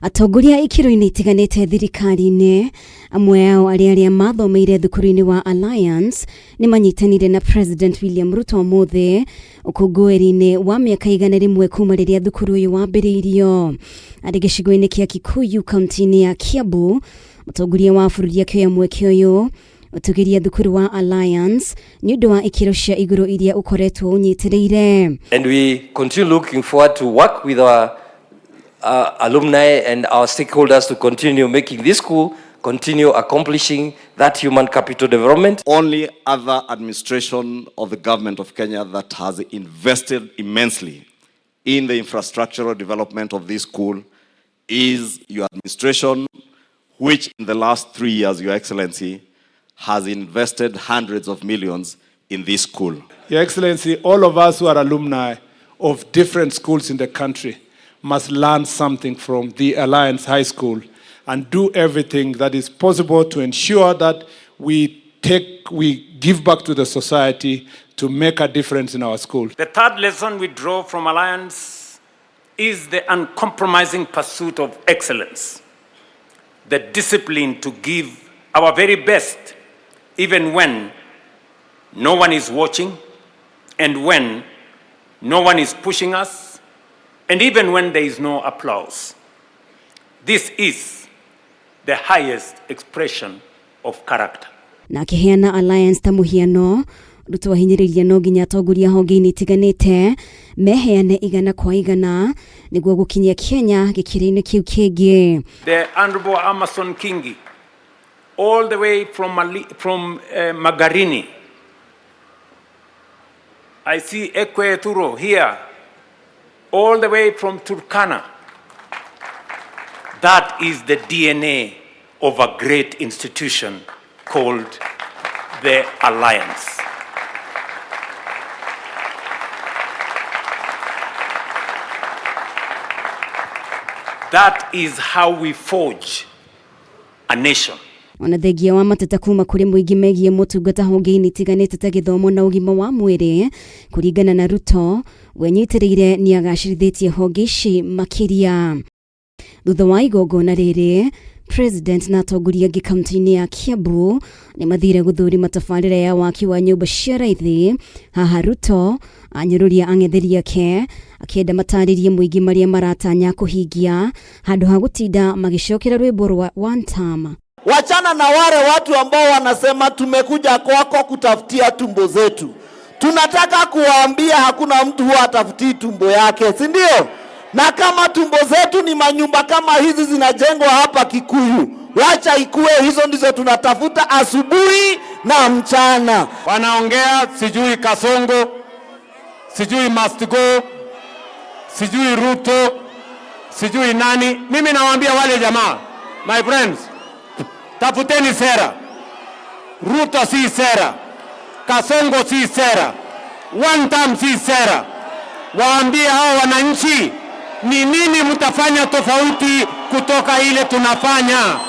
Atongoria ikĩro-inĩ itiganĩte thirikari-inĩ, amwe ao arĩ arĩa mathomeire thukuru-inĩ wa Alliance, nĩ manyitanire na President William Ruto ũmũthĩ ũkũngũĩri-inĩ wa mĩaka 100 kuma rĩrĩa thukuru ũyũ wambĩrĩirio. Arĩ gĩcigo-inĩ kĩa Kikuyu kaunti-inĩ ya Kiambu, mũtongoria wa bũrũri akĩoya mweke ũyũ ũtũgĩria thukuru wa Alliance nĩ ũndũ wa ikĩro cia igũrũ iria ũkoretwo ũnyitĩrĩire. And we continue looking forward to work with our alumni and our stakeholders to continue making this school continue accomplishing that human capital development. Only other administration of the government of Kenya that has invested immensely in the infrastructural development of this school is your administration, which in the last 3 years, Your Excellency, has invested hundreds of millions in this school. Your Excellency, all of us who are alumni of different schools in the country must learn something from the Alliance High School and do everything that is possible to ensure that we give back to the society to make a difference in our school. The third lesson we draw from Alliance is the uncompromising pursuit of excellence, the discipline to give our very best even when no one is watching and when no one is pushing us and even when there is no applause. This is the highest expression of character. Na akĩheana Alliance ta mũhiano, Ruto ahinyĩrĩirie no nginya atongoria honge-inĩ itiganĩte meheane igana kwa igana nĩguo gũkinyia Kenya gĩkĩro-inĩ kĩu kĩngĩ. The Honorable Amason Kingi, all the way from Magarini. I see Ekwe Turo here, all the way from Turkana. That is the DNA of a great institution called the Alliance. That is how we forge a nation. Ona thengia wa mateta kuma kũrĩ mũingĩ megiĩ motungata honge-inĩ itiganĩte ta gĩthomo na ũgima wa mwĩrĩ, kũringana na Ruto, we nyitĩrĩire nĩ agacĩrithĩtie honge ici makĩria. Thutha wa igongona rĩrĩ, President na atongoria angĩ kaunti-inĩ ya Kiambu nĩ mathire gũthũrima tabarĩra ya waki wa nyũmba cia raithi. Haha Ruto anyũrũria ang'etheri ake akĩenda matarĩrie mũingĩ marĩa maratanya kũhingia handũ ha gũtinda magĩcokera rwĩmbo rwa one term. Wachana na wale watu ambao wanasema tumekuja kwako kutafutia tumbo zetu. Tunataka kuwaambia hakuna mtu huwa atafutii tumbo yake, si ndio? Na kama tumbo zetu ni manyumba kama hizi zinajengwa hapa Kikuyu, wacha ikue, hizo ndizo tunatafuta asubuhi na mchana. Wanaongea sijui Kasongo, sijui must go, sijui Ruto, sijui nani. Mimi nawaambia wale jamaa, my friends, tafuteni sera. Ruto si sera, Kasongo si sera, one term si sera. Waambie hao wananchi ni nini mtafanya tofauti kutoka ile tunafanya.